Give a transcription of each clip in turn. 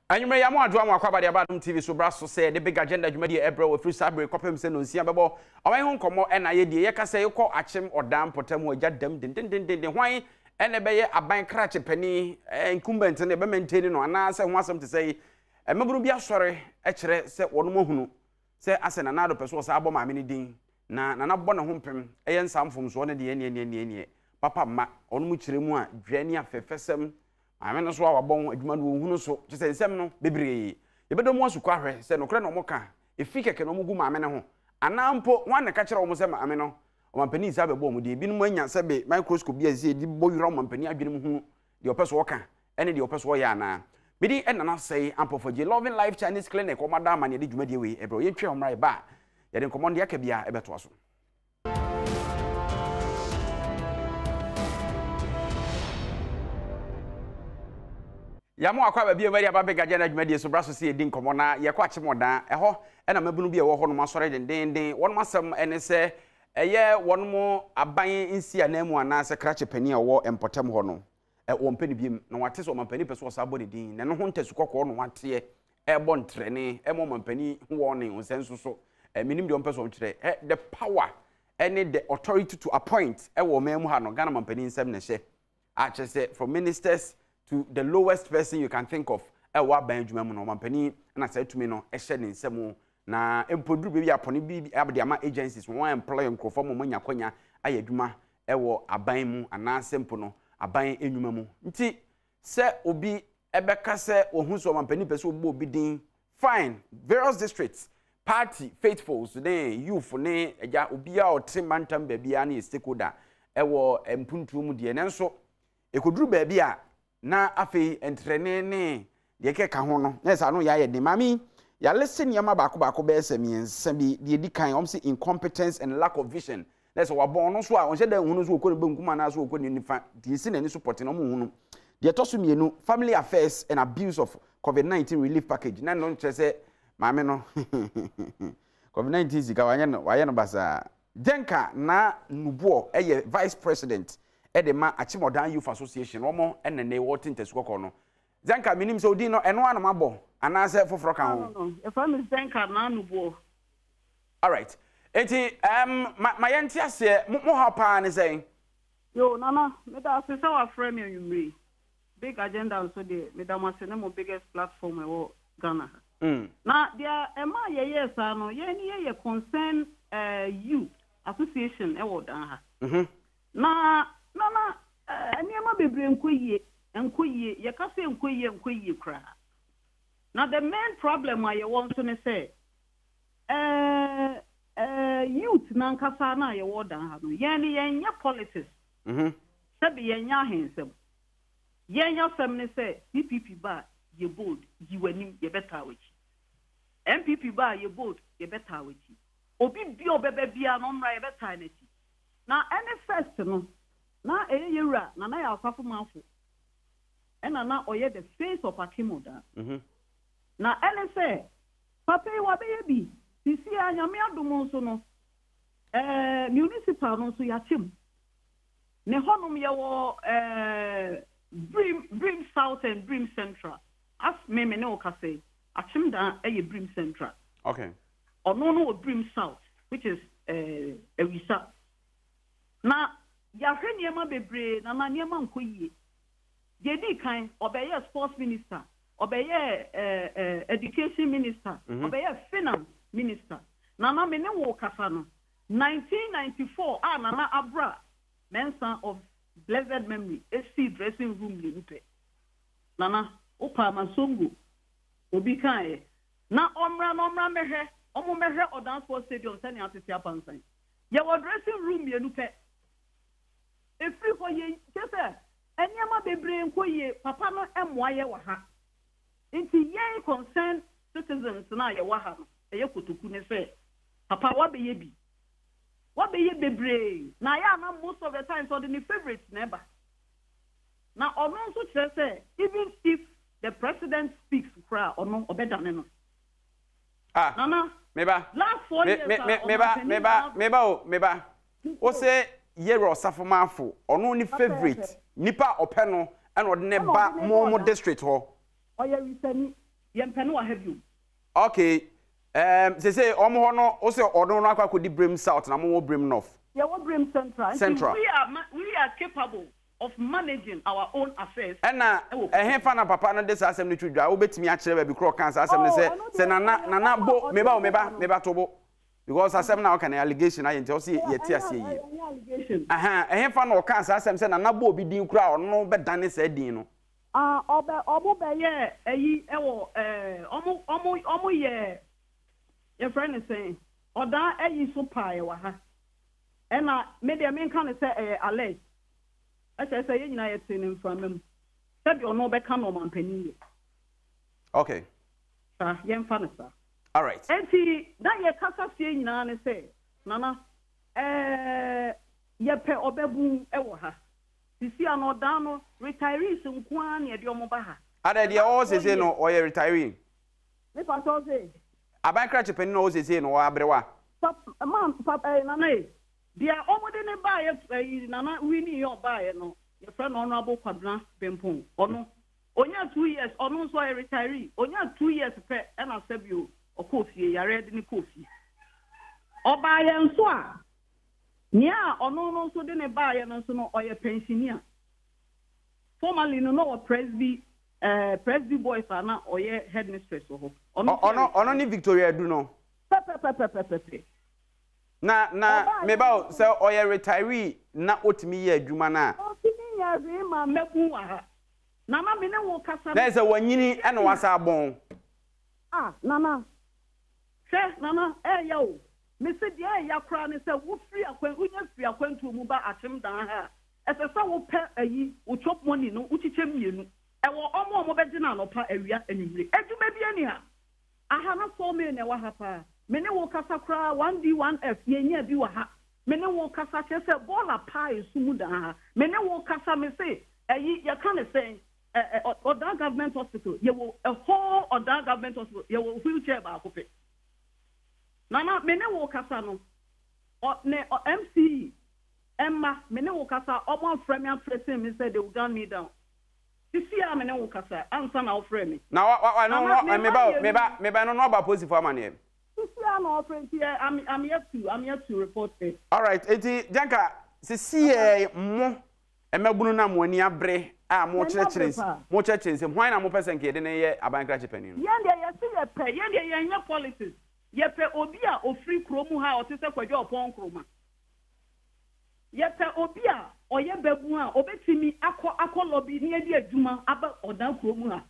Anwummerɛ yi amo adwoa mo akwaaba de aba Adom TV so bra so sɛ yɛde Big Agenda dwumadie ɛbrɛ wo ɛfiri saa bere kɔpem sɛ nonsia bɛbɔ ɔman ho nkɔmmɔ ɛna yɛdie yɛka sɛ yɛkɔ akyem ɔdan mpɔtam hɔ agya dam dendendenden hwan ɛna ɛbɛyɛ aban krakye panin incumbent no yɛbɛ maintain no anaa sɛ ho asɛm te sɛ yi mmabunu bi asɔre kyerɛ sɛ wɔnom ahunu sɛ asɛ Nana Addo pɛ so ɔsaa bɔ maame no din na Nana bɔ ne ho mpem ɛyɛ nsaa mfomsoɔ no deɛ ɛneɛ ɛneɛ ɛneɛ papa mma wɔnom kyerɛ mu a dwa ne afɛfɛsɛm Maame no nso a wabɔ ho adwuma no wɔnhunu so, kyerɛ sɛ nsɛm no bebree. Yɛbɛdɔ mu asukɔ ahwɛ sɛ nokorɛ na wɔka, efi kɛkɛ na wɔgu maame no ho, anaa mpo hwan na ɛka kyerɛ wɔn sɛ maame no ɔmampanin nsa bɛbɔ wɔn deɛ. Ebinom anya sɛbe microscope bi a ɛsɛ sɛ yɛde bɔ wura ɔmampanin adwene mu hunu deɛ ɔpɛ sɛ ɔka ne deɛ ɔpɛ sɛ ɔyɛ anaa. Me din Nana Osei Ampofo Adjei, Loving Life Chinese Clinic, wɔn ada ama na yɛde dwumadie wei ɛbrɛ wo. Yɛntwɛn wɔn mmra yɛba a, yɛde nkɔmmɔ no deɛ aka biara ɛbɛtoa so. Yɛama wakɔ aba bio mɛde aba bɛgagya no adwumadie so bra so sɛ yɛdi nkɔmmɔ na yɛkɔ akyemɔdan ɛhɔ ɛna mmabunu bi a ɛwɔ hɔnom asɔre dendeenden wɔnom asɛm ɛne sɛ ɛyɛ wɔnom aban nsi ananmu anaasɛ krakye panin a ɔwɔ mpɔtam hɔ no wɔmpɛ no biom na wɔate sɛ ɔmampanin pɛ sɛ ɔsan bɔ ne din na ɛno ho ntasu kɔkɔɔ na wɔateɛ ɛrebɔ ntrɛne ɛma ɔmampanin ho wɔne nsɛ nso so menim deɛ ɔmpɛ sɛ ɔnkyerɛ ɛ the power ɛne the authority to appoint ɛwɔ ɔman mu ha no Ghana mampanin nsɛm na ɛhyɛ akyerɛ sɛ from ministers to the lowest person you can think of ɛwɔ aban adwuma mu no ɔmampanin na saa tumi no ɛhyɛ ne nsam na mpo duru baabi apɔne bi de ama agencies wɔn employ nkurɔfoɔ ma wɔn anya kwanya ayɛ adwuma wɔ aban mu anaasɛ mpo no aban nnwuma mu. Nti sɛ obi bɛka sɛ wahu sɛ ɔmampanin pɛ sɛ ɔbɔ obi din, fine, various districts, party faithfuls ne youth ne agya obiara a ɔte mantam baabiara no yɛ stakeholder wɔ mpuntuo mu deɛ, nanso ɛkɔduru baabi a Na afei ntrɛnee ne deɛ ɛkeka ho no, na ɛsɛ ano yɛ ayɛ den. Maame yi, yɛalese nneɛma baako baako bɛyɛ sɛ mmiɛnsa bi. Deɛ ɛdi kan, wɔn se incompetence and lack of vision. Na ɛsɛ wabɔn ɔno nso a, ɔnhyɛ da nhunu nso ɔkɔ ne benkum anaasɛ ɔkɔ ne nifa. Deɛ ɛsi n'ani so pɔtee no, wɔn nhunu. Deɛ ɛtɔ so mmienu, family affairs and abuse of COVID-19 relief package. Na ɛno nkyerɛ sɛ maame no, COVID-19 sika, wanyɛ no, wayɛ no basaa. Gyenka Naa Nubuɔ yɛ Vice President de ma Akyemɔdan Youth Association, wɔn na nnɛ wɔte ntasu kɔkɔɔ no. Zenka, menim sɛ wo din no, ɛno ara na mabɔ anaasɛ foforɔ ka ho? No, no, yɛfrɛ me Zenka Naa Nubuɔ. Alright, enti um, ma, ma yɛnte aseɛ, mo, mo haw paa ne sɛn? Yoo, Nana, meda ase sɛ woafrɛ me anwummere yi. Big Agenda nso deɛ, meda mo ase ne mo biggest platform a ɛwɔ Ghana ha. Na deɛ ɛmaa yɛyɛɛ saa no, yɛn ne yɛyɛ Concern Youth Association wɔ Dan ha. Na na na nneɛma bebree nkɔ yie, ɛnkɔ yie, yɛka sɛ ɛnkɔ yie a, ɛnkɔ yie koraa. Na the main problem a yɛwɔ nso ne sɛ, youth no ankasa no a yɛwɔ Dan ha no, yɛn no yɛnyɛ politics, sɛbe yɛnyɛ ahensɛm. Yɛn asɛm ne sɛ CPP ba a, yɛ bold, yi w'anim, yɛbɛtaa w'akyi. NPP ba a, yɛ bold, yɛbɛtaa w'akyi. Obi biara a ɔbɛba biara no, ɔmmra, yɛbɛtaa n'akyi. Na ɛne first no, na ɛyɛ yɛn wura Nana Yaw Osafo Maafo ɛna na ɔyɛ the face of Akim Odaa. Na ɛne sɛ, papa yi wabɛyɛ bi, seesei ara Nyame adom nso no, ɛɛ municipal no nso yɛakyɛ mu. Ne hɔnom yɛwɔ ɛɛ Birim, Birim South and Birim Central. As me me ne wo kasa yi, Akyemdan yɛ Birim Central. Okay. Ɔno no wɔ Birim South which is ɛɛ Awisa. Na yɛahwɛ nneɛma bebree na na nneɛma nkɔ yie. Deɛ ɛdii kan, ɔbɛyɛɛ Sports Minister, ɔbɛyɛɛ ɛɛ ɛɛ Education Minister, ɔbɛyɛɛ Finance Minister. Na na me ne wo kasa no, 1994 a Nana Abra Mensah of blessed memory sii dressing room mmienu pɛ. Nana, wo paa Masongo, obi kaeɛ. Na ɔmmra na ɔmmra mmɛhwɛ, ɔmo mmɛhwɛ Ɔdan Sports Stadium sɛnea atete apansan. Yɛwɔ dressing room mmienu pɛ. Ɛfiri hɔ yɛn, kyerɛ sɛ nneɛma bebree nkɔ yie, papa no mmoa yɛ wɔ ha. Nti yɛn concerned citizens no a yɛwɔ ha no, ɛyɛ kotoku ne sɛ, Papa wabɛyɛ bi. Wabɛyɛ bebree na ayɛ a na most of the times ɔde ne favourites na ɛba. Na ɔno nso kyerɛ sɛ even if the president speaks koraa a ɔno ɔbɛdane no. Ah, Nana, meba, last four me, years me, a me, meba, ɔmanpanin meba, Nana meba o, meba. Wo se Yɛwura Ɔsafo Marfo, ɔno ne favourite, Pɛpɛɛpɛ. nipa a ɔpɛ no ɛna ɔde ne Ɛna ba ɔde ne mo ba mo ɔda. district hɔ. Ɔyɛ wisani. Yɛmpɛ no wɔ ha biom. Okay, um, sese wɔn hɔ no, wosɛ ɔno no akɔ akɔdi Birim South na mowɔ Birim North. Yɛwɔ Birim Central. Nti Central. we are, we are capable of managing our own affairs Ɛna wɔ kurom. ɛhefa na papa no de saa asɛm no to dwa? Wobɛtumi akyerɛ baabi korɔ ɔkaa saa asɛm no Oh, sɛ ɛno sɛ deɛ Nana ɛyɛ Nana ɔmo a bo ɔde meba o ɔmo meba ba no. meba to bo because asɛm no a ɔka no allegation ayɛ nti ɔsɛ Ɛyɛ yɛte ɛnyɛ aseɛ yie. ɛnyɛ allegation. Ahaa ɛhefa na ɔkaa saa asɛm sɛ Nana bɔ obi din koraa a ɔno bɛdane saa din no? Ah ɔbɛ ɔmo bɛyɛɛ ɛyi ɛwɔ ɛɛ ɔmo ɔmo ɔmo yɛɛ yɛfrɛ no sɛn ɔdaa ɛyi so paeɛ wɔ ha ɛna me deɛ menka no sɛ ɛyɛ alleged ɛkyerɛ sɛ yɛn nyinaa yɛtee no mframa mu sɛdeɛ ɔno bɛka no ɔmanpanin yɛ. Okay. Saa yɛnfa no saa. Alright. Ɛnti na yɛkasa sie nyinaa ne sɛ Nana ɛɛ yɛpɛ ɔbɛbun ɛwɔ ha. Sisi a no ɔdan no retirees nko ara na yɛde wɔn ba ha. Adɛn The deɛ ɔwɔ last four sesei years. no ɔyɛ retiree? Me pakyɛw se. Aban krakye panin a ɔwɔ sesei no ɔwɔ aberewa? Pap man pap ɛɛ Nana ei. Deɛ wɔn de no baeɛ ɛyi Nana winnie yɛ ɔbaeɛ no yɛfrɛ no Honourable Kwabena Bempong ɔno ɔnyaa 2 years ɔno nso ɔyɛ retiree ɔnyaa 2 years pɛ ɛna sɛbio ɔkɔɔ fie yareɛ de no kɔɔ fie. Ɔbaeɛ nso a Nea ɔno no nso de no baeɛ no nso no, ɔyɛ pensioner. Formerly no, na ɔwɔ Presby, eh, Presby Boys a na ɔyɛ headmistress wɔ hɔ. Ɔno nso yɛ Ɔno, ɔno retired. ne Victoria Adu no. Pɛpɛpɛpɛpɛpɛ. Na, na, Ɔbaeɛ me ba no o, nso sɛ ɔyɛ retiree na ɔtumi yɛ adwuma no a. Ɔntumi nyɛ hwee ma mmabun wɔ ha. Nana, me ne wo kasa Na no, ayɛ sɛ wanyini ɛna sɛnea. wasan abɔn. Ah, Nana, Hwɛ, Nana, ɛɛya o. Mese deɛ ɛɛya koraa ne sɛ wo firi akwan, wonya firi akwantuo mu ba Akyem Dan ha a, ɛsɛ sɛ wo pɛ ayi, wo chop money no wo kyekyɛ mmienu. Ɛwɔ ɔmo a ɔmo bɛgye no anɔpa, awia, anwummere. Adwuma biara nni ha. Aha na sawmill na ɛwɔ ha paa. Me ne wo kasa koraa 1D 1F yɛnnya bi wɔ ha. Me ne wo kasa kyerɛ sɛ bɔɔla paa ɛsu mu dan ha. Me ne wo kasa mese ayi yɛka no sɛn? Ɛ ɛ Ɔdaa Government Hospital, yɛwɔ a whole Ɔdaa Government Hospital, yɛwɔ wheel chair baako pɛ. Nana, me ne wo kasa no, ɔ ne ɔ MCE mma, me ne wo kasa, wɔn afrɛ me athreaten me sɛ they will gun me down. Sisi a me ne wo kasa, ansa na wofrɛ me. Na wa wa wa no Nana, no me me mma ba o me mmienu ba no. me ba no no aba apolisifoɔ amaneɛ. Sisi a na ɔfrɛ nti ɛ I'm I'm yet to I'm yet to report it. Alright, enti Gyanka, sisi Papa. yɛ mo Mmabunu no a mo ani abere a Yɛn ani mokyerɛkyerɛ abere ns paa. mokyerɛkyerɛ nsɛm, hwan na mopɛ sɛ nka yɛde no yɛ aban krakye panin no? Yɛn deɛ yɛse yɛpɛ, yɛn deɛ yɛnyɛ politics, yɛpɛ obi a ofiri kuro mu ha a ɔte sɛ Kwadwo Ɔpɔn Nkrumah. Yɛpɛ obi a ɔyɛ babun a obetumi akɔ akɔ lobby na yɛde adwuma aba ɔdan kuro mu ha.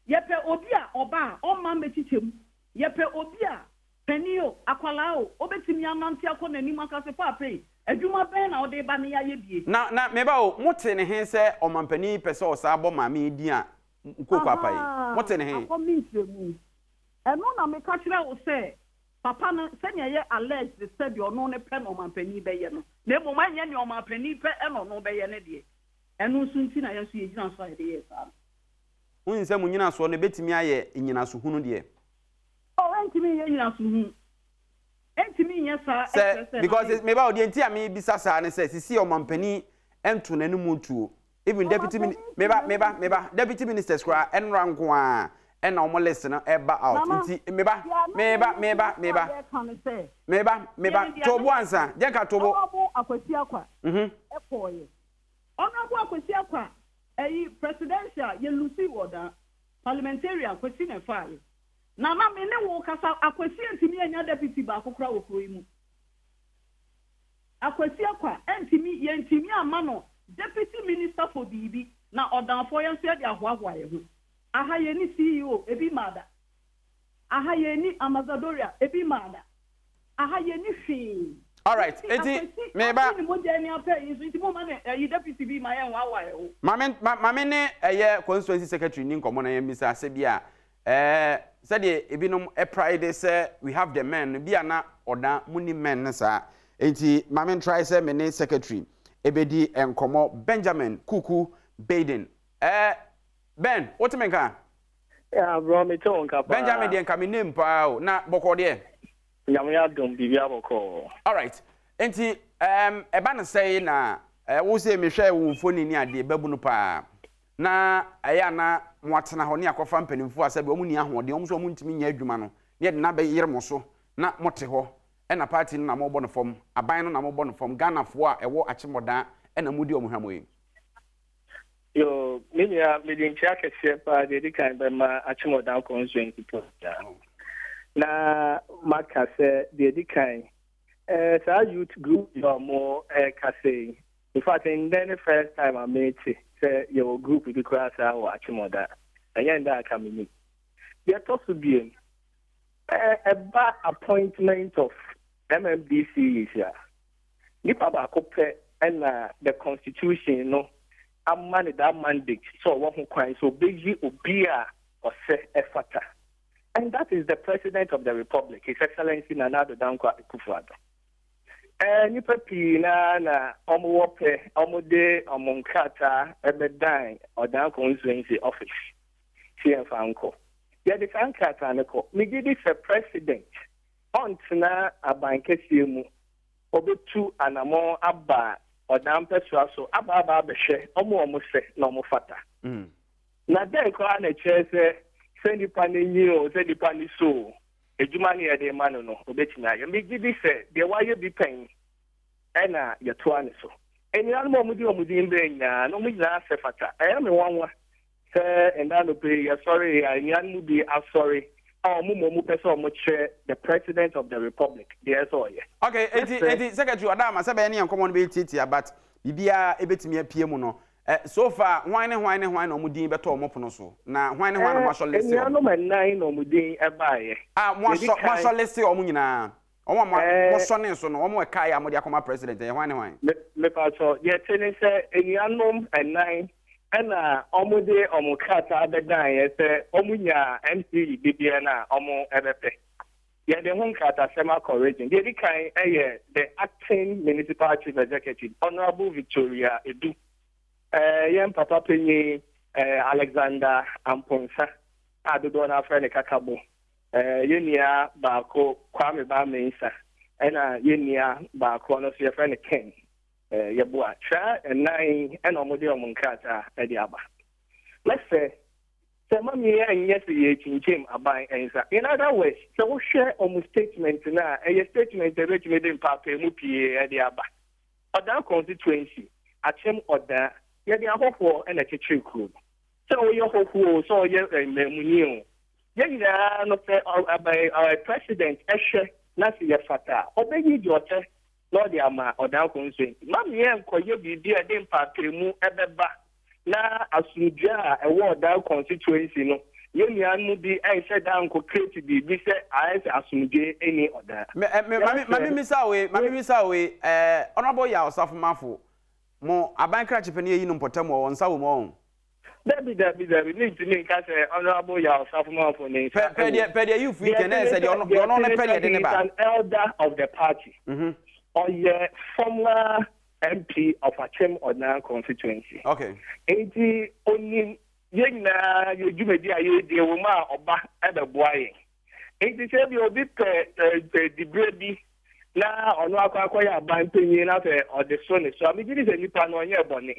Yɛpɛ obi a ɔba a ɔmma mmɛkyekyɛ mu. Yɛpɛ obi a Panin o, akwadaa o, obetumi anante akɔ n'anim aka sɛ, Paapa ei, adwuma bɛn na wode reba na yɛayɛ bie? Na, na, me ba o, mote ne he sɛ ɔmampanin yi pɛ sɛ ɔsaa bɔ maame yi din a nkooko apa yi? Mote ne he? Ahaa, akɔ me nkyerɛmu. Ɛno na meka kyerɛ wo sɛ, papa no, sɛnea ɛyɛ alleged sɛ deɛ ɔno ne pɛ na ɔmampanin bɛyɛ no, na mmom ɛnyɛ nea ɔmampanin pɛ na ɔno bɛyɛ no deɛ, ɛno nso nti na yɛn nso yɛgyina so a yɛde yɛɛ saa no. Wonim sɛ mo nnyinasoɔ no bɛtumi ayɛ nnyinaso hunu deɛ? Oh, ɛntumi nyɛ nyinaso hu. Ɛntumi nyɛ saa Sɛ, ɛkyerɛ sɛ na because me. me ba o, deɛ nti a mebisa saa ne sɛ, sisi ɔmampanin nto n'anom tuo. Even deputy mini, Ɔmampanin me nto ba, me ba, n'anom me tuo. ba, deputy ministers koraa, ɛnora nko ara ɛna wɔn list no ɛba out. Nana, Nti, me ba, deɛ na me ba, yɛn me ba, gyina me so a ba, yɛreka ne sɛ, me ba, me ba, yɛn deɛ na to bo yɛreka ansa, no, gye nka to bo. Honourable Akwasi Akwa Mhm. ɛkɔɔeɛ. Honourable Akwasi Akwa, ɛyi, presidential, yɛ loosii wɔ daa. Parliamentarian, Kwasi na ɛfaaeɛ. Nana me ne wo kasa Akwasi antumi annya deputy baako koraa wɔ kuro yi mu. Akwasi Akwa antumi, yɛntumi amma no deputy minister for biribi na ɔdanfoɔ yɛn nso yɛde ahoahoa yɛn ho. Aha yɛnni CEO, ebi mmaa da. Aha yɛnni Ambasadoria, ebi mmaa da. Aha yɛnni hwee. Alright, Nti enti Akwasi meba. agye ne mogya ani apɛ yi nso nti momma no ɛyi deputy bi ma yɛnhoahoa yɛn ho. Ma me ma ma me ne ɛyɛ constituency secretary nni nkɔmmɔ na yɛmmisa sɛ bi a ɛɛ sɛdeɛ ebinom pride sɛ we have the men no bi a na ɔda mo ni men no saa enti ma me try sɛ me ne secretary ɛbɛdi nkɔmmɔ Benjamin Kuku Baden ɛɛ Ben wote me nka? Yeah bro me te wo nka paa. Benjamin deɛ nka me name paa o na bɔkɔɔ deɛ? Nyame adom biribiara bɔkɔɔ. Alright nti ɛɛm ɛba no sɛe na ɛɛ wo sei mehwɛɛ wo mfoni ne adeɛ babunu paa. Na ɛyɛ a na moatena hɔ ne akɔfa mpanimfoɔ a sɛbi wɔn nni ahoɔden, wɔn nso wɔn ntumi nyɛ adwuma no, ne yɛde no abɛyere mo so na mote hɔ, ɛna party no na mobɔ no fam, aban no na mobɔ no fam, Ghanafoɔ a ɛwɔ Akyemmɔdaa ɛna modi wɔn hwammɔ yi. Yoo, me nua, mede nkyia kɛseɛ paa deɛ ɛdi kan bɛma Akyemmɔdaa constituency foɔ nyinaa. Na maka sɛ deɛ ɛdi kan, eh, saa youth group yi a wɔn ɛrekasa yi, In fact ndɛ ne first time a metse sɛ yɛwɔ group bi koraa saa wɔ Achimota. Ɛnyɛ ndɛ a ka mennim. Deɛ ɛtɔ so biom, ɛba appointment of MMDCEs a, nipa baako pɛ na the constitution no ama no that mandate sɛ ɔwɔ ho kwan sɛ ɔbɛyi obi a ɔsɛ ɛfata. And that is the President of the Republic, His Excellency Nana Addo Dankwa Akufo-Addo. Ɛɛ, nnipa pii no ara na wɔwɔ pɛ, wɔde wɔn nkrataa bɛdan Ɔdan Constituency Office sɛ yɛmfa nkɔ. Yɛde saa nkrataa no kɔ. Megye di sɛ President ɔntena aban kɛseɛ mu, ɔbɛtu anammɔn aba Ɔdan mpɛsoa so aba aba abɛhwɛ wɔn a wɔsɛ na wɔfata. Na dɛn koraa na ɛkyerɛ sɛ sɛ nipa no nyin oo, sɛ nipa no sɔ oo, adwuma no yɛde rema no no, obetumi ayɛ. Migye di sɛ deɛ wayɛ bi pɛn na yɛtoa ne so. Anuanom a wɔde wɔn din bae nyinaa, na wɔn nyinaa sɛ fata. Ɛyɛ me nwanwa sɛ ɛnnɛ anɔpa yi yɛsɔree a anuanom bi asɔre a wɔn mmom pɛ sɛ wɔkyerɛ the President of the Republic deɛ ɛsɛ sɛ ɔyɛ. Okay, enti, Mɛsrɛ. enti Secretary Ɔdaama, sɛ ɛbɛyɛ ne yɛn nkɔmmɔ no bɛyɛ tiatia but biribiara ɛbɛtumi apue mu no, Eh, so far, hwan ne hwan ne hwan na wɔn din bɛtɔ wɔn pono so? Na hwan ne hwan na Eh, moasɔ liste wɔn? anuanom nnan na wɔn din baeɛ. Ah, Deɛ ɛdi moasɔ, kan, moasɔ liste wɔn nyinaa. Wɔn a mo, eh, mosɔnee so no, wɔn a ɛkaeɛ a mode akɔma president, ɛyɛ hwan ne hwan? me, mepakyɛw, deɛ ɛte ne sɛ, anuanom nnan na wɔde wɔn krataa bɛdaeɛ sɛ wɔnya MCE dibeɛ no a wɔbɛpɛ. Yɛde ho nkratasɛm akɔ region. Deɛ ɛdi kan yɛ the acting municipal chief executive, Honourable Victoria Edu, yɛn papa panyin Alexander Amponsah a dodoɔ no ara frɛ no Kakabo, yɛn nua baako Kwame Baa Mensah, ɛna yɛn nua baako ɔno nso yɛfrɛ no Ken Yeboah. Saa nnan yi na wɔde wɔn nkrataa de aba. Mɛsrɛ Sɛ ma me ɛnyɛ sɛ yɛrekyinkyim aban nsa. In other words, sɛ wohwɛ wɔn statement no a, ɛyɛ statement a ɛbɛtumi de mpaapaemu pii de aba. Ɔdaa constituency, Akyem Ɔdaa, yɛde ahɔhoɔ na ɛkyekyere kuro no. Sɛ woyɛ hɔhoɔ o, sɛ woyɛ mmaamuni o, yɛn nyinaa no sɛ aban, president hwɛ na sɛ yɛfata a, ɔbɛyi deɛ ɔpɛ na ɔde ama Ɔdaa constituency. Ma me ɛnkɔyɛ biribi a ɛde mpaapaemu bɛba na asomdwoe a ɛwɔ Ɔdaa constituency no, yɛn nuanom bi nhyɛ da nkɔ create biribi sɛ ayɛ sɛ asomdwoe nni Ɔdaa. Me, eh, me, ma me, ma me misa wo yi, ma me misa wo yi, eh, Honourable Yaw Osafo Mafo, mo aban krakye pɛ no yɛyi no mpɔtam wɔ, nsa wɔ mu ɔn? Dabi, dabi, dabi, mentumi nka sɛ Honourable Yaw Osafo Mafo ne nsa Pɛ, pɛ wɔ deɛ, mu. pɛ deɛ youth yi Deɛ kɛ, na ɛte ɛyɛ ne sɛ deɛ sɛ, ɔno, deɛ deɛ ɔno ɛte ne ne pɛ sɛ deɛ ɛde he ne is ba. an elder of the party. Ɔyɛ former MP of Akyem Odnan constituency. Okay. Nti onim yɛn nyinaa yɛ dwumadi a yɛredi ɛwɔ mu a ɔba ɛbɛboa yɛn. Nti sɛ ebi obi pɛ diberɛ bi na ɔno akɔ akɔyɛ aban panyin na sɛ ɔde so ne so a, megye di sɛ nipa no ɔnyɛɛ bɔne.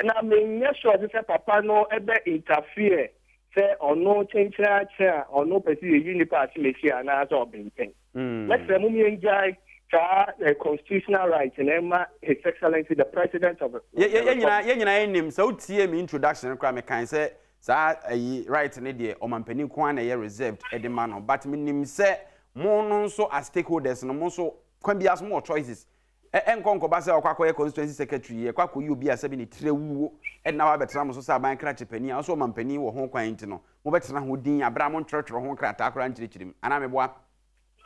Na menyɛ sure sɛ papa no bɛ interfere sɛ ɔno kyenkyenakyene a ɔno pɛ sɛ yɛyi nipa asemesi anaasɛ ɔbentɛn. Mɛsrɛ mom yɛngyae saa constitutional right no mma His Excellency the President of the Yɛn nyinaa Republic. yɛn nyinaa yɛnim sɛ wotie me introduction no koraa mekae sɛ saa ayi right no deɛ ɔmampanin nko ara na ɛyɛ reserved de ma no but menim sɛ mo no nso as stakeholders no mo nso kwan biara so mowɔ choices. Ɛ ɛnkɔ nkɔba sɛ ɔkɔ akɔyɛ constituency secretary yi ɛkɔ akɔyi obi a sɛbi ne tiri awuo ɛde na wabɛtena mo so sɛ aban krakye panin a ɔsɛ ɔmampanin wɔ ho kwan nti no mobɛtena ho din aberɛ a montwerɛtwerɛ ho nkrataa koraa nkyerɛkyerɛ mu anaa meboa?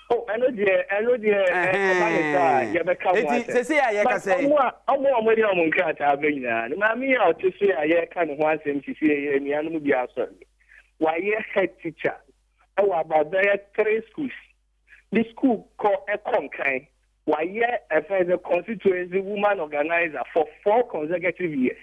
Oh, ɛno deɛ, ɛno deɛ, ɛba ne saa a, Ɛhɛn. yɛbɛka ho Enti asɛm. seesei a But yɛrekasa yi. ɔmo a, ɔmo a wɔde wɔn nkrataa ba nyinaa no, maame yi a ɔte so yi a yɛreka ne ho asɛm seesei yi yɛ anuanom bi asɔre. Wayɛ head teacher wɔ about bɛyɛ three schools. Ne school kɔ kɔ nkan. Wayɛ ɛfɛn sɛ constituency woman organizer for four consecutive years.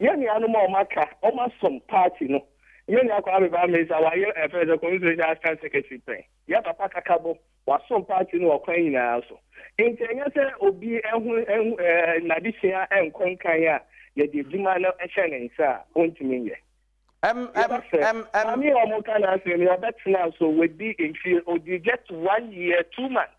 Yɛn nuanom a wɔaka, wɔasom party no. Yɛn nua Kwame Bamesa, wayɛ ɛfɛn sɛ constituency assistant secretary pɛn. Yɛn papa Kakabo, wasom party no wɔ kwan nyinaa so. Nti ɛnyɛ sɛ obi ho ɛho ɛɛ n'adesua nkɔ nkan a yɛde adwuma no hyɛ ne nsa a, ɔntumi nyɛ. M M Yɛbɛsrɛ. M M. Maame a wɔka n'asɛm yi, ɔbɛtena so, wadi mfie, ɔdi just one year, 2 months.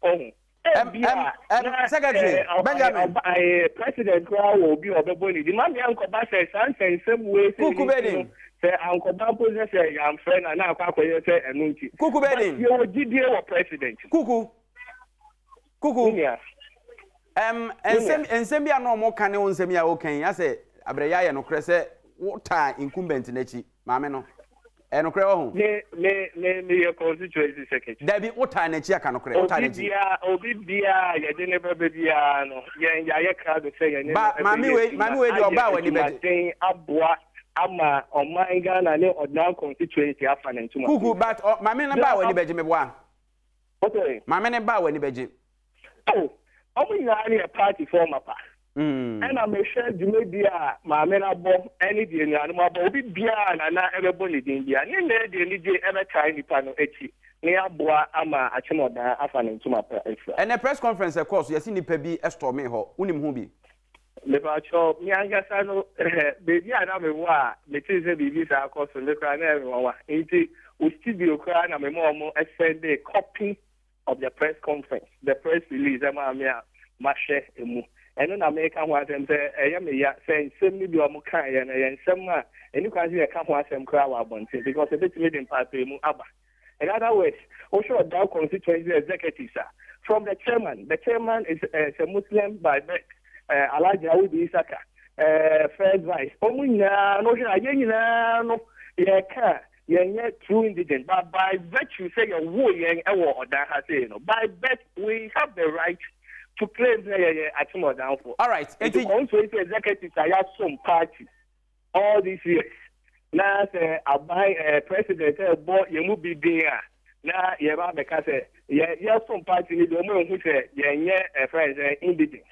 Ɔho. M Ebia M M na Secretary eh, ɔ- Benjamin. ɔba, president koraa wɔ obi a ɔbɛbɔ ne din. Maame ankɔba sɛ saa nsɛnsɛm wei sei Kuku no nti no, Bedin. sɛ ankɔba mpo sɛ sɛ yɛamfrɛ no a, na akɔ akɔyɛ sɛ ɛno nti. Kuku But Bedin. yɛwɔ gyidie wɔ president mu. Kuku. Me Kuku. nua, Ɛm me nua. nsɛm nsɛm bi a na wɔka ne wo nsɛm yi a woka yi asɛ abrɛyɛ ayɛ nokorɛ sɛ wotaa incumbent n'akyi maame no ɛyɛ nokorɛ wɔ ho. Me meyɛ constituency secretary. Dabi, wotaa n'akyi aka nokorɛ, wotaa Obi n'akyi. biara obi biara a yɛde ne bɛba biara no, yɛn yɛayɛ krado sɛ yɛne no Ba maame bɛyɛ wei adwuma, maame wei deɛ ayɛ ɔbaa w'ani bɛgye. adwumaden aboa ama ɔman Ghana ne Ɔdan constituency afa ne ntoma Kuku pii. but ɔ maame no Bra baa w'ani bɛgye meboa. Okay. Maame no baa w'ani bɛgye. Oh, wɔn nyinaa no yɛ party foɔ mapa. Ɛna mehwɛ dwumadie a maame no abɔ ɛne deɛ nuanom abɔ, obi biara a Nana ɛbɛbɔ ne din biara, ne nyinaa de anigye ɛbɛtae nipa no akyi na yɛaboa ama Akyemɔdaa afa ne ntoma pa afira. Ɛnɛ press conference ɛkɔɔ so, yɛse nipa bi stormee hɔ, wonim ho bi? Mepakyɛw, me ankasa no, baabi a na mewɔ a metee sɛ biribi saa kɔ so no koraa na ɛyɛ me nwanwa. Enti wo studio koraa na mema wɔn sɛndee copy of the press conference, the press release ɛmaa me a mahwɛ emu. Ɛno na meka ho asɛm sɛ ɛyɛ me ya sɛ nsɛm no bi a wɔkaeɛ no, ɛyɛ nsɛm a ɛnni kwan sɛ yɛka ho asɛm koraa wɔ abɔnten because ɛbɛtumi de mpaapaemu aba. In other words, wohwɛ Ɔdaw constituency executives a, from the chairman, the chairman is a Muslim by birth, Alhaji Awudu Isaka, first vice, wɔn nyinaa no wohwɛ a yɛn nyinaa no yɛka a yɛnyɛ true indigent, but by virtue sɛ yɛwoo yɛn wɔ Ɔdan ha sei no, by birth we have the right to claim sɛ yɛyɛ Akyem Ɔdanfoɔ. Alright, Nti enti. Constituency executives a yɛasom party all these years na sɛ aban president ɛbɔ yɛn mu bi din a na yɛba abɛka sɛ yɛ yɛsom party no deɛ wɔn ehu sɛ yɛnyɛ ɛfrɛ sɛ indigent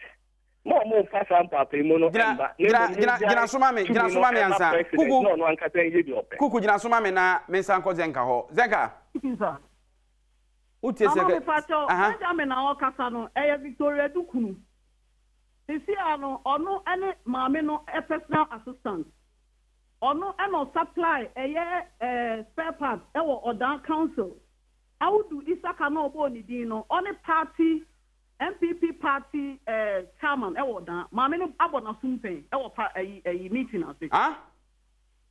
mo a wɔn nfa saa mpaapaemu no Gyina mba na gyina mmom gyina gyina yɛngyae so ma me, gyina tumi so no ma me ɛma ansa. president Kuku na ɔno ankasa nyɛ deɛ ɔpɛ. Kuku gyina so ma me na me nsan nkɔ Zenka hɔ. Zenka. Sir. Wotie Mama sɛ mepakyɛw, aha. Benjamin a ɔkasa no, ɛyɛ Victoria Adu kunu. Seesei ara no, ɔno ne maame no personal assistant. Ɔno na ɔsupply ɛyɛ spare parts wɔ Ɔdan council. Audu Isaka no a ɔbɔɔ ne din no, ɔne party, NPP party chairman wɔ Ɔdan. Maame no abɔ n'asom pɛn wɔ pa ayi ayi meeting ase. Ah?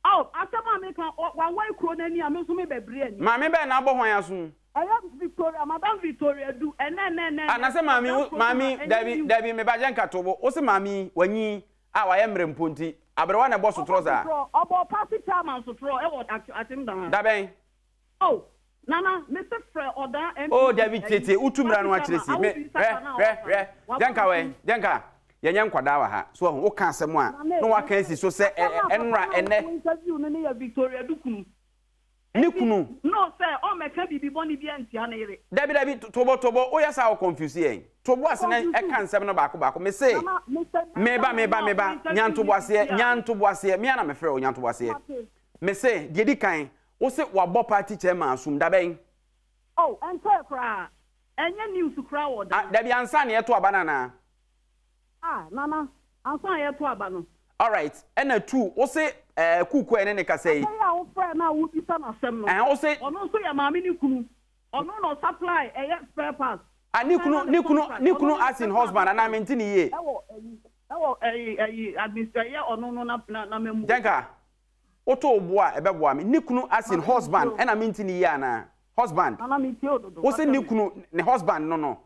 Ao, asɛm a meka, ɔ, wawae kuro no ani a, me nso mebɛbere ani. Maame bɛn na abɔ hwan asom? Ɛyɛ Victoria, Madam Victoria Adu, ɛnɛ, ɛnɛ, ɛnɛ, Ah, na ɛnɛ, sɛ maame yi, ɔda wo, kuro no maame ma, yi, ɛnyɛ dabi, new. dabi, me ba Gyenka to bo, wo se maame yi, wanyin a wayɛ mmerɛ mpo nti, aberewa na ɛbɔ Ɔbɔ sotorɔ saa? sotorɔ, ɔbɔ party chairman sotorɔ ɛwɔ Akyem Dan ha. Da bɛn? Oh, Nana, me se frɛ Ɔdaa Oh, NPP dabi, ayi, tietie, wotu mmara party no akyerɛ chairman, si, me, Awudu hwɛ, Isaka no a hwɛ, ɔka hwɛ, no, wabɔ Gyenka wɛ, n'asom. Gyenka, yɛnyɛ nkwadaa wɔ ha, so wahu, woka asɛm a, Nana na e, waka me asi se, so sɛ ɛ, asɛm ɛ, a papa ɛnora, no a ɛnnɛ. wo interview no no yɛ Victoria Adu kunu. Ne Enti, kunu. no sɛ ɔmmɛka biribi bɔne biara ntia ne yere. Dabi dabi tobo tobo woyɛ saa wo confuse yɛn tobo ase na Confuse. ɛka nsɛm no baako baako me se Nana, Mister meba Benjamin meba a wo meba interview nya no ntoboaseɛ sisi a nya no. ntoboaseɛ me ara na mefrɛ wo nya ntoboaseɛ Mate. me se deɛ di kan wo se wabɔ party chairman asum da bɛn? Oh, ɛntɔɛ koraa. Ɛnyɛ news koraa wɔ Ah, dan. dabi ansa na yɛto aba no anaa? Ah, Nana, ansa na yɛto aba no. Alright, ɛna two, wo se eh, Kuku a yɛne ne kasa yi. Papa yi a wofrɛɛ no a wobisa no asɛm no, Ɛhɛn, wo se. ɔno nso yɛ maame no kunu. Ɔno na ɔsupply ɛyɛ spare parts. Ah, ne Ɔsan kunu, ma no ne kunu, contract. ne Ɔno kunu ne ne as in personal husband anaa assistant mente ne yie. ɛwɔ ɛyi, ɛwɔ ɛyi, ɛyi, administ, ɛyɛ ɔno no na, na, n'amammuo. Gyanka, woto wo bo a, ɛbɛboa me. Ne kunu as in Nana, metie husband o. ɛna mente ne yie anaa? Husband. Nana, metie o dodo, Wo se fakyɛ ne me. kunu, ne husband no no.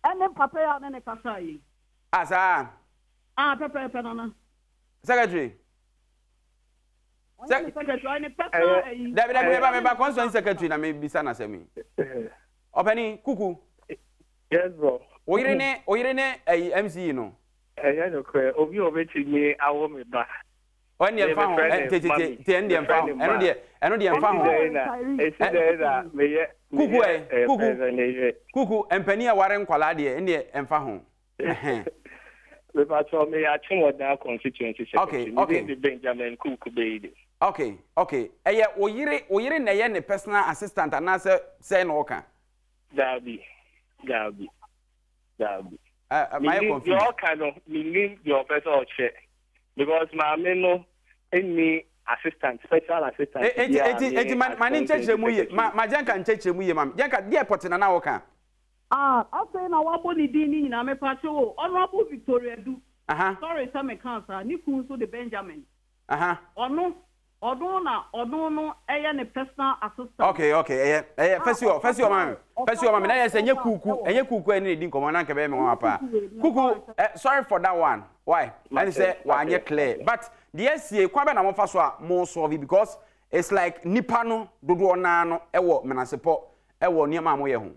Ɛne papa yi a wo ne no kasaa yi. Ah saa. Ah pɛpɛɛpɛ nana. Secretary. Ɔnyɛ ne secretary ɔyɛ ne personal ayi. Dabi dabi meba meba constituency secretary na mebisa n'asɛm yi. Ɔpɛni kuku. Yes bro. Wo yere ne wo yere ne ayi MCE no. Ɛnyɛ nokorɛ obi a obetumi awo me ba. Ɔno deɛ nfa ho tete te ɛno deɛ nfa ho ɛno deɛ ɛno deɛ nfa ho. Esi dɛn na meyɛ kuku ɛ kuku kuku mpanin a ware nkwalaa deɛ ɛno deɛ ɛnfa ho. Mepakyɛw meyɛ Akyem constituency secretary. Okay, Me din de Benjamin Kuku Beide. Okay. Ɛyɛ wo yere wo yere na ɛyɛ ne personal assistant anaasɛ sɛn na ɔka? Daabi, daabi, daabi. Ɛ mayɛ Menim confused. deɛ ɔka no, menim deɛ ɔpɛ sɛ ɔkyerɛ. Because maame no nni assistant, special assistant Enti, biara enti, ne enti ma, as ma ne constituency nkyerɛkyerɛ mu yie. Ma, secretary. ma Gyanka nkyerɛkyerɛ mu yie ma me. Gyanka, deɛ pɔte na na woka? Ah afei na wabɔ ne din ne nyinaa mepakyɛw o Honourable Victoria Adu Aha, sorry sɛ mekaa saa ne kunu nso de Benjamin aha. ɔno ɔno na ɔno no yɛ ne personal assistant Okay, okay, ɛyɛ, ɛyɛ, a fɛsi hɔ, fɛsi hɔ ma me, ɔsupply fɛsi hɔ ma me, na ɔsupply yɛ sɛ ɛnyɛ spare parts kuku, wɔ ɛnyɛ hɔ kuku a ɛne ne di nkɔmmɔ, na anka ɛbɛyɛ me ɛnyɛ nwanwa paa. kuku wei no Kuku, sorry sɛ eh, sorry for that one, why? Ɛne Mate, sɛ wanyɛ mate, clear, mate. but deɛ asie, kwan bɛn na mofa so a mo solve because it's like nipa no dodoɔ naa no ɛwɔ menasepɔ ɛwɔ nneɛma a moyɛ ho.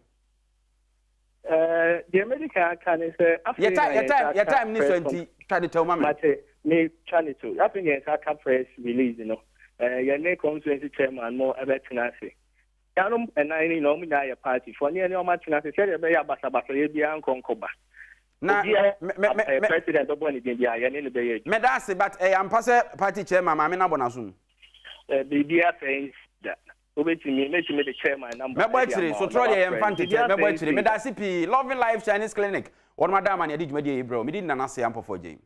Eh, deɛ mɛdi kan aka ne sɛ Yɛ afei na time, yɛ yɛn time, nsa yɛ aka time ne press sua con nti, twa ne tɛw ma me. mate metwa ne to afei na yɛn nsa aka press release no eh, yɛne constituency chairman mo ɛbɛtena ase yanom ɛnan no nyinaa wɔn nyinaa yɛ party foɔ ne yɛne wɔn atena ase sɛdeɛ ɛbɛyɛ a basabasayɛ biara nkɔ nkɔba Na obiara me me me eh, me president bɛbɔ ne din biara yɛne no bɛyɛ adwuma meda ase but ɛyɛ ampa sɛ party chairman maame no abɔ n'asom. Eh, biribiara sɛe nsi da Wobɛtumi, mɛtumi de chairman number Mɛbɔ de akyire, ama wo na sotorɔ deɛ wafrɛ yɛmfa no. ntetɛ, Biribiara mɛbɔ sɛe akyire. nsii Meda da. ase pii, Loving Life Chinese Clinic, wɔnom ada ama ne yɛde dwumadie yi brɛ wo. Medi Nana Seah Ampɔfoɔ Gyei.